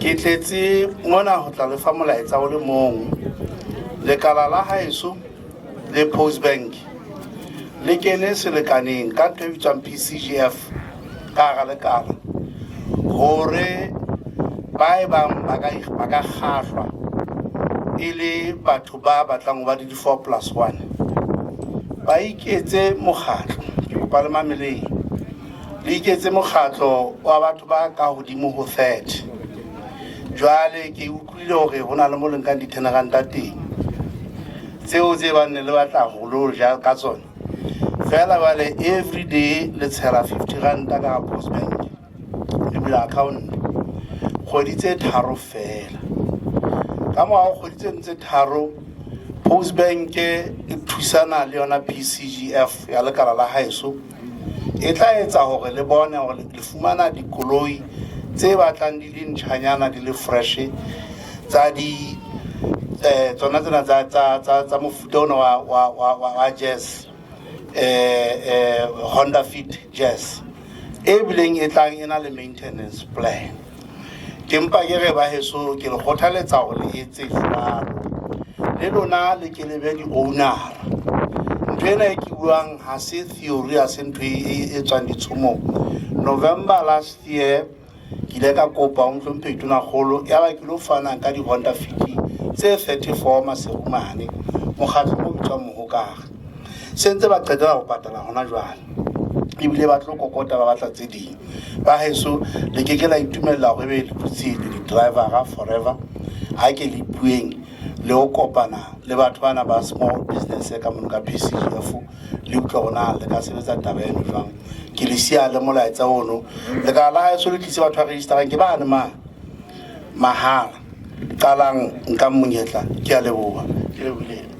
Ke tletse mona ho tla le fa molaetsa o le mong. Lekala la haeso le Post Bank le kene selekaneng ka ntho e bitswang PCGF ka hara lekala hore ba e bang ba ka kgahlwa e le batho ba batlang ho ba le di-4 plus 1 ba iketse mokgatlo. Ke kopa le mameleng, le iketse mokgatlo wa batho ba ka hodimo ho 30. Jwale ke utlwile hore ho na le mo le nkang di-10 ranta teng, tseo tse bang ne le batla ho lo ja ka tsona fela. Jwale every day le tshela 50 ranta ka Post Bank, le bula account kgwedi tse tharo fela. Ka morao kgwedi tse tse tharo, Post Bank e thusana le yona PCGF ya lekala la haeso, e tla etsa hore le bone hore le fumana dikoloi tse batlang di le ntjhanyana, di le fresh, tsa di tsona tsena tsa mofuta ona wa Jazz, Honda Fit Jazz, e bileng e tlang e na le maintenance plan. Ke mpa ke re ba heso, ke le kgothaletsa hore le etse jwalo, le lona le ke le be di-owner. Ntho ena e ke buang ha se theory, ha se ntho e tswang ditshomong. November last year ke ile ka kopa ho Mohlomphehi Tonakgolo, ya ba ke lo fana ka di-Honda Fit tse 34 Maseru mane, mokgatlo o bitswang Mohokare. Se ntse ba qetela ho patala hona jwale, ebile ba tlo kokota ba batla tse ding. Ba heso, le ke ke la itumella hore ebe le dutse le di-drivera forever. Ha ke le bueng le ho kopana le batho bana ba small business ka mono ka PCGF, le utlwa hore na le ka sebetsa taba eno jwang. Ke le siya le molaetsa ono. Lekala la haeso le tlise batho ba registerang ke bane ma mahala. Qalang, nkang monyetla. Ke a leboha, ke lebohile.